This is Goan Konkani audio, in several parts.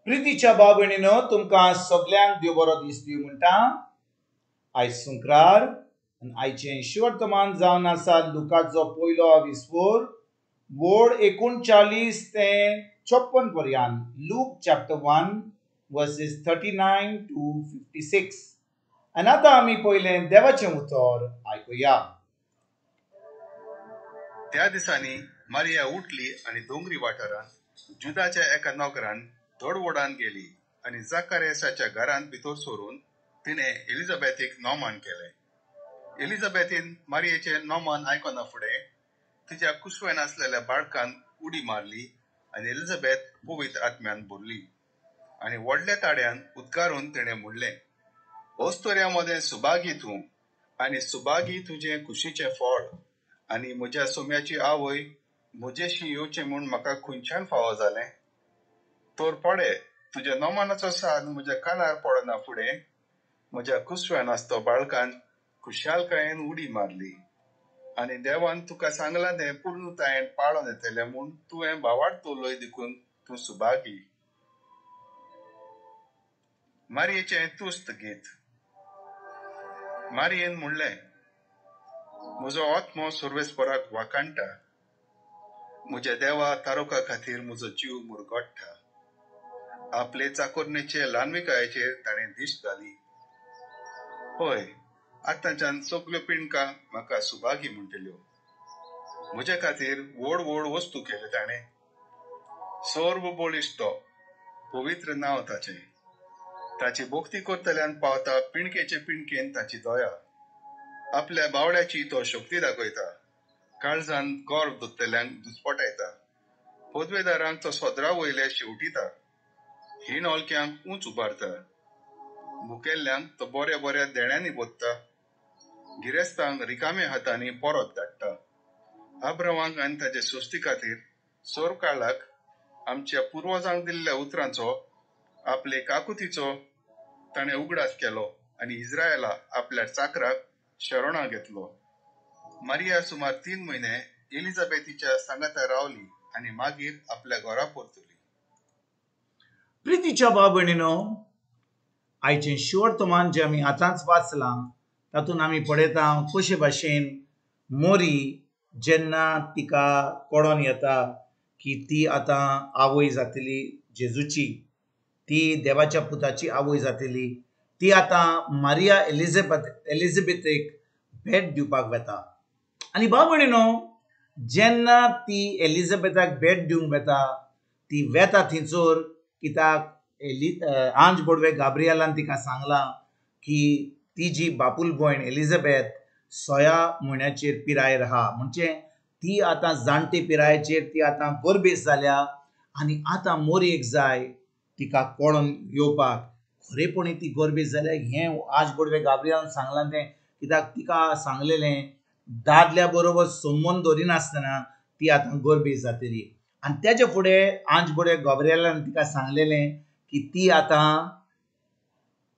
प्रितीच्या भाव भयणीनो, तुमकां सगल्यांक देव बरो दीस दिवं म्हणटा. आयज शुक्रार आनी आयचें शुवर्तमान जावन आसा लुकाचो पयलो विस्फोर वोड 39 ते 56 पर्यंत. Luke chapter 1 verses 39 to 56. आनी आतां आमी पयलें देवाचें उतर आयकुया. त्या दिसांनी मारिया उठली आनी दोंगरी वाठारांत जुदाच्या एका नगरान धडवडान गेली आनी जाकारियासाच्या घरांत भितर सरून तिणें एलिझाबेथीक नोमान केलें. एलिझाबेथीन मारियेचें नोमान आयकना फुडें तिच्या कुसवेन आसलेल्या बाळकान उडी मारली आनी एलिझाबेथ पवित्र आत्म्यान भरली आनी व्हडल्या ताड्यान उद्गारून तिणें म्हणलें, अस्तुऱ्यां मदें सुभागी तूं आनी सुभागी तुजें कुशीचें फळ, आनी म्हज्या सोम्याची आवय म्हजेशी येवचें म्हूण म्हाका खंयच्यान फावो जालें? तर पडे तुज्या नोमानाचो साद म्हज्या कानार पडना फुडें म्हज्या कुसव्यान आसतो बाळकान खुशालकायेन उडी मारली आनी देवान तुका सांगलां तें पूर्णतायेन पाळोन येतलें म्हूण तुवें भावार्थ उलय देखून तूं सुभागी. मारयेचें तुस्त गीत. मारयेन म्हणलें, म्हजो आत्मो सर्वेस्पराक वाखाणटा, म्हज्या देवा तारोका खातीर म्हजो जीव मुरगट्टा. आपले चाकोरणेचे ल्हानविकायेचेर ताणें दिश्ट घाली. हय, आतांच्यान सगल्यो पिंडकां म्हाका सुभागी म्हणटल्यो. म्हज्या खातीर व्हड व्हड वस्तू केल्यो ताणें. सर्व बळिश्ट तो, पवित्र नांव ताचें. ताची भक्ती करतल्यान पावता पिंडकेचे पिंडकेन ताची दया. आपल्या बावड्याची तो शक्ती दाखयता, काळजान गर्व दोतल्यांक दुस्पटायता, पदवेदारांक तो सदरा वयले शेवटिता, हीण हलक्यांक उंच उबारता, भुकेल्ल्यांक तो बऱ्या बऱ्या देण्यांनी बोधता, गिरेस्तांक रिकाम्या हातांनी परत धाडटा. आब्रावांक आनी ताचे सोस्ती खातीर सोरकाळाक आमच्या पुर्वजांक दिल्ल्या उतरांचो आपले काकुतीचो ताणें उगडास केलो आनी इस्रायला आपल्या चाकराक शरणां घेतलो. मारिया सुमार 3 म्हयने एलिझाबेथीच्या सांगाता रावली आनी मागीर आपल्या घरा परतली. प्रितीच्या भाव भयणीनो, आयचें शुवर्तमान जें आमी आतांच वाचलां तातूंत आमी पळयता कशे भाशेन मोरी जेन्ना तिका कळोन येता की ती आतां आवय जातली जेजूची, ती देवाच्या पुताची आवय जातली, ती आतां मारिया एलिझाबेथीक भेट दिवपाक वता. आनी भाव भयणीनो, जेन्ना ती एलिझाबेथाक भेट दिवंक वता, ती वेता थंयसर कित्याक आंज बोडवे गाब्रियलान तिका सांगलां की तिजी बापूल भयण एलिझाबेथ 6 म्हयन्याचेर पिरायेर आहा, म्हणजे ती आतां जाणटे पिरायेचेर ती आतां गोरबेस जाल्या आनी आतां मोरयेक जाय तिका कळोन येवपाक खरेपणी ती गोरबेस जाल्या हें आज बोडवे गाब्रियलान सांगलां तें कित्याक तिका सांगलेलें दादल्या बरोबर संबंद दवरिनासतना ती आतां गोरबेस जातली. आनी तेजे फुडें आंज बोडवे गाब्रियलान तिका सांगलेलें की ती आतां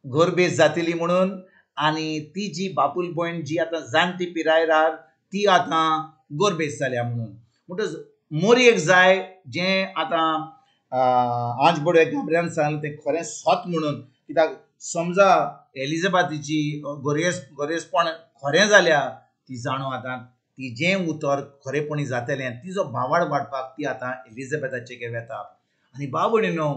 गोरबेस जातली म्हणून, आनी ती जी बापूल भयण जी आतां जाणटी पिरायेर ती आतां गोरबेस जाल्या म्हणून. म्हणटच मोरयेक जाय जें आतां आंज बोडवे गाब्रियलान सांगलें तें खरें सत म्हणून, कित्याक समजा एलिझाबेथीची गोरेसपण खरें जाल्या ती जाणो आतां तिजें उतर खरेपणी जातलें, तिजो भावाड वाडपाक ती आतां एलिझाबेथाचेर वेता. आनी भाव भयणीनो,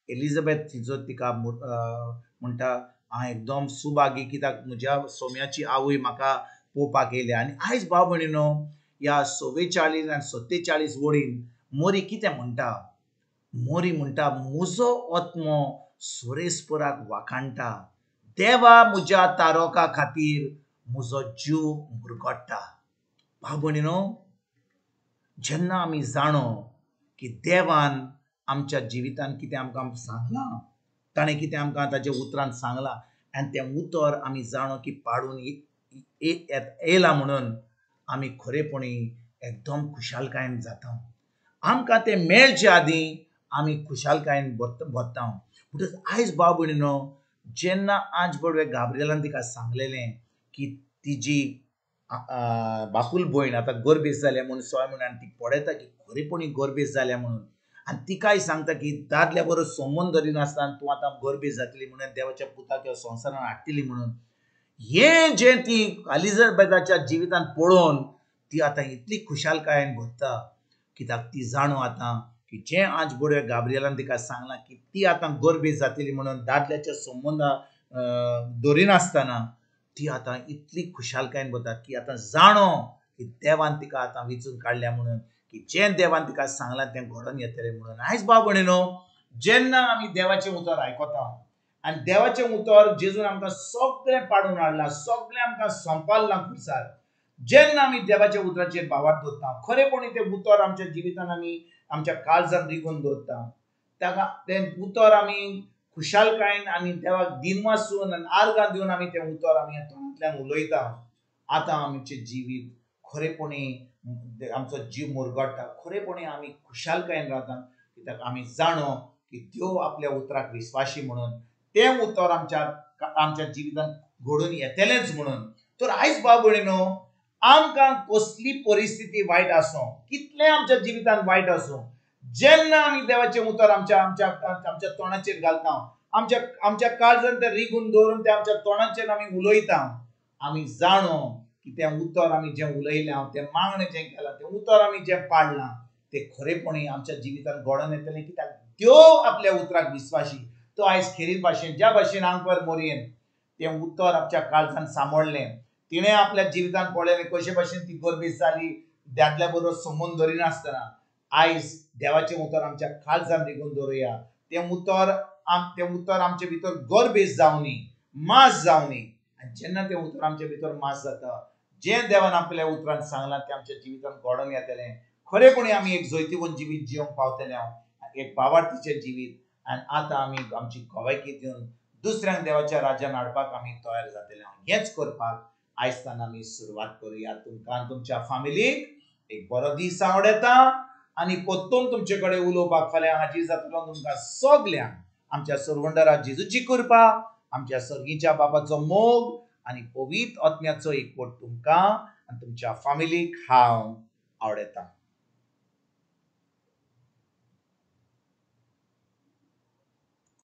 एलिझाबेथ तिजो तिका म्हणटा हांव एकदम सुभागी कित्याक म्हज्या सोम्याची आवय म्हाका पळोवपाक येयल्या. आनी आयज भाव भयणीनो, ह्या 44 आनी 47 वडीन मोरी कितें म्हणटा? मोरी म्हणटा, म्हजो आत्मो सोरेस्पराक वाखाणटा, देवा म्हज्या तारोका खातीर म्हजो जीव मुरगट्टा. भाव भयणीनो, जेन्ना आमी जाणो की देवान आमच्या जिवितान कितें आमकां सांगलां, ताणें कितें आमकां ताच्या उतरान सांगलां आनी तें उतर आमी जाणो की पाडून येयलां म्हणून आमी खरेपणी एकदम खुशालकायेन जाता. आमकां तें मेळचे आदीं आमी खुशालकायेन भरता. म्हणटच आयज भाव भयणीनो, जेन्ना आज बडवे गाब्रियलान तिका सांगलेलें की तिजी बापूल भयण आतां गोरबेस जाल्या म्हणून 6 म्हयन्यान ती पळयता की खरेपणी गोरबेस जाल्या म्हणून, आनी तिकाय सांगता की दादल्या बरोबर संबंद धरिनासतना तूं आतां गर्भी जातली म्हणून, देवाच्या पुताक ह्या संवसारान हाडटली म्हणून. हें जें ती एलिजाबेथाच्या जिवितान पळोवन ती आतां इतली खुशालकायेन भरता, कित्याक ती जाणो आतां की जें आज बड्यो गाब्रिएलान तिका सांगलां की ती आतां गर्भी जातली म्हणून दादल्याच्या संबंदा दवरिनासतना, ती आतां इतली खुशालकायेन भरता की आतां जाणो की देवान तिका आतां विचून काडल्या म्हणून, की जें देवान तिका सांगलां तें घडोवन येतलें म्हणून. आयज भाव भयणीनो, जेन्ना आमी देवाचें उतर आयकता आनी देवाचें उतर जेजून आमकां सगळें पाडून हाडलां, सगळें आमकां संपाडलां खुर्सार, जेन्ना आमी देवाच्या उतराचेर भावार्थ दवरता, खरेपणी तें उतर आमच्या जिवितान आमी आमच्या काळजान रिगून दवरता, ताका तें उतर आमी खुशालकायेन आनी देवाक दिनवासून आनी आर्गां दिवन आमी तें उतर आमी तोंडांतल्यान उलयता, आतां आमचें जिवीत खरेपणी आमचो जीव मुरगडटा, खरेपणी आमी खुशालकायेन रावता, कित्याक आमी जाणो की देव आपल्या उतराक विस्वाशी म्हणून, तें उतर आमच्या आमच्या जिवितांत घडून येतलेंच म्हणून. तर आयज भाव भयणीनो, आमकां कसली परिस्थिती वायट आसूं, कितलें आमच्या जिवितांत वायट आसूं, जेन्ना आमी देवाचें उतर आमच्या आमच्या आमच्या तोंडाचेर घालता, आमच्या आमच्या काळजान तें रिगून दवरून तें आमच्या तोंडाचेर आमी उलयता, आमी जाणो की तें उतर आमी जें उलयलें, तें मागणें जें केलां, तें उतर आमी जें पाडलां, तें खरेपणी आमच्या जिवितांत घडोवन येतलें, कित्याक देव आपल्या उतराक विस्वाशी. तो आयज खेरीत भाशेन, ज्या भाशेन आंकवार मोरयेन तें उतर आमच्या काळजान सांबाळ्ळें, तिणें आपल्या जिवितांत पळयलें कशे भाशेन ती गर्भी जाली दादल्या बरोबर संबंद दवरिनासतना, आयज देवाचें उतर आमच्या काळजान रिगून दवरुया, तें उतर तें उतर आमचे भितर गर्भेस जावनी, मास जावनी. आनी जेन्ना तें उतर आमचे भितर मास जाता, जें देवान आपल्या उतरान सांगलां तें आमच्या जिवितांत घडोवन येतलें, खरेपणी आमी एक जैतिवंत जिवीत जिवंक पावतले, एक भावार्थीचें जिवीत. आनी आतां आमी आमची गवायकी दिवन दुसऱ्यांक देवाच्या राज्यान हाडपाक आमी तयार जातले. हेंच करपाक आयजतान आमी सुरवात करुया. तुमकां तुमच्या फामिलीक एक बरो दीस आवडटा आनी परतून तुमचे कडेन उलोवपाक फाल्यां हाजीर जातलो. तुमकां सगल्यांक आमच्या सरवंडरा जेजूची कृपा, आमच्या सर्गीच्या बाबाचो मोग आनी पवित्र आत्म्याचो एकवट तुमकां आनी तुमच्या फामिलीक हांव आवडटा.